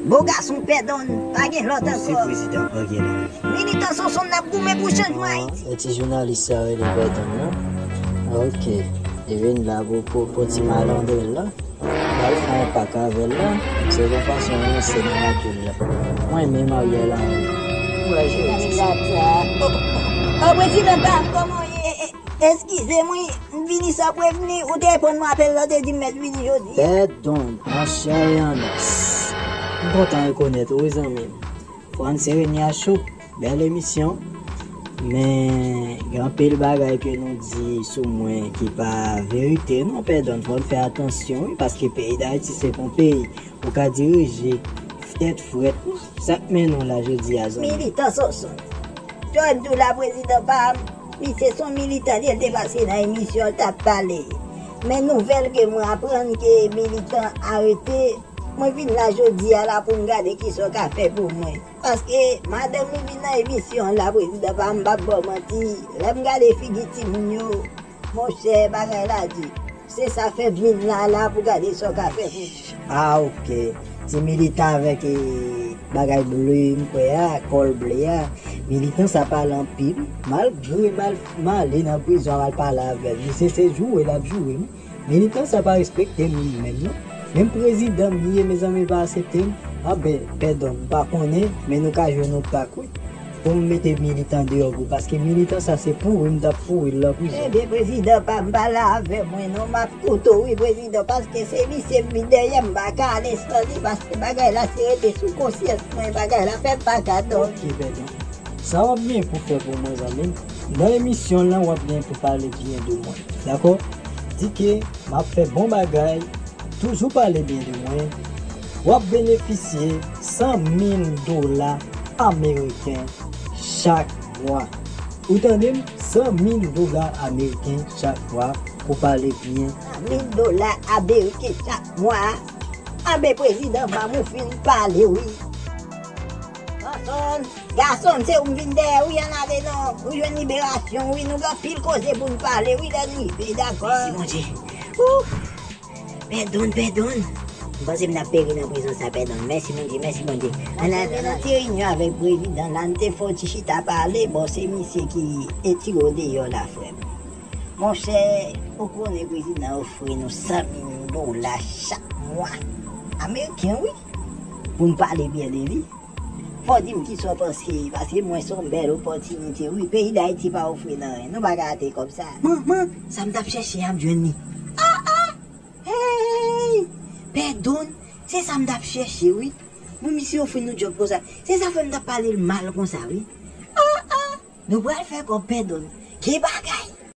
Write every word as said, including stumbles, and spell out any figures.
Bo gason Pèdonn, pa gen lòt ankò. Se prezidan an gen la. Militan Sonson n ap goumen pou chanjman Ayiti. E ti jounalis sa rele Pèdonn nan. Ok. Li vin la pou, pou, pou ti malandren la. L al fè yon pak avè l la. Se yon fason ranse nan radyo l la. Mwen menm Ariel Henry. Mwen jodi. O prezidan pa m, kòman w ye? Eskize mwen, m vini san prevni, ou te reponn mwen apèl la, ou te di m mèt vini jodi. Pèdonn, monchè Yanès. M kontan rekonèt ou, wi, zanmi m. Franz Serenia Show, bèl emisyon. Men, gen anpil bagay ke nou di sou mwen ki pa verite, non, Pèdonn. Fò n fè atansyon, wi, paske peyi Dayiti se pa yon peyi ou ka dirije tèt frèt, non. Sa k mennen w la jodi a, zanmi? Militan Sonson. Jodi la, prezidan pa m, misye se yon militan, li te pase nan emisyon, l t ap pale. Men nouvèl ke mwen aprann ke militan arete, mwen vin la jodi a la pou m gade kisa w ka fè pou mwen. Paske madanm ou vin nan emisyon la, prezidan pa m, m p ap ba w manti, lè m gade figi timoun yo, monchè, bagay la di. Se sa fè m vin la, la pou gade sa w ka fè pou mwen. Ah, ok. Ti militan avèk, eh, bagay ble, m kwè a, kòl ble a. Militan sa pale anpil. M al jwe, m al, m ale nan prizon, m al pale avè l. Misye se joure l ap joure m. Militan sa pa respekte m li menm, non. Menm prezidan m li ye, mezanmi, pa aksepte m. Anben, Pèdonn, m pa konnen, men nou ka jwenn yon pak, wi. Pou m mete militan deyò pou, paske militan sa se pouri m t ap pouri l nan prizon. Ebyen, prezidan pa m pale avè mwen non, m ap koute w wi, prezidan, paske se misye m vin dèyè, m pa ka ale san li, paske bagay la se rete sou konsyans mwen, bagay la fè m pa ka dòmi. Ok, Pèdonn. Sa w ap gen pou fè pou mwen, zanmi m, nan emisyon lan, w ap gen pou pale byen de mwen. Dakò? Di ke m ap fè bon bagay, toujou pale byen de mwen, w ap benefisye san mil dola ameriken chak mwa. Ou tande m? San mil dola ameriken chak mwa pou pale byen. San mil dola ameriken chak mwa. Anben, prezidan, ban m ou fin pale, wi. Sonson, gason m, se ou m vin dèyè, wi, ann ale non. Ou jwenn liberasyon, wi, nou gen anpil koze pou n pale, wi, lè n rive, dakò? Mèsi, Bondye. Ouf! Pèdonn, Pèdonn. M panse m t ap peri nan prizon sa, Pèdonn. Mèsi, Bondye, mèsi, Bondye. Ann al nan ti reyinyon avèk prezidan la, n te fè yon ti chita pale. Bon, se misye ki etire w deyò la, frè m. Monchè, ou konnen prezidan ofri nou san mil dola chak mwa. Ameriken, wi. Pou n pale byen de li. Fò w di m kisa w panse, paske mwen se yon bèl opòtinite, wi. Peyi Dayiti pa ofri n anyen. Nou pa ka rate kòb sa. Manman, sa m t ap chèche a, m jwenn li. Ah, ah! Hey! Pèdonn, se sa m t ap chèche, wi. Pou misye ofri nou djòb konsa. Se sa fè m t ap pale l mal konsa, wi. Ah, ah! Nou pral fè kòb, Pèdonn. Ki bagay!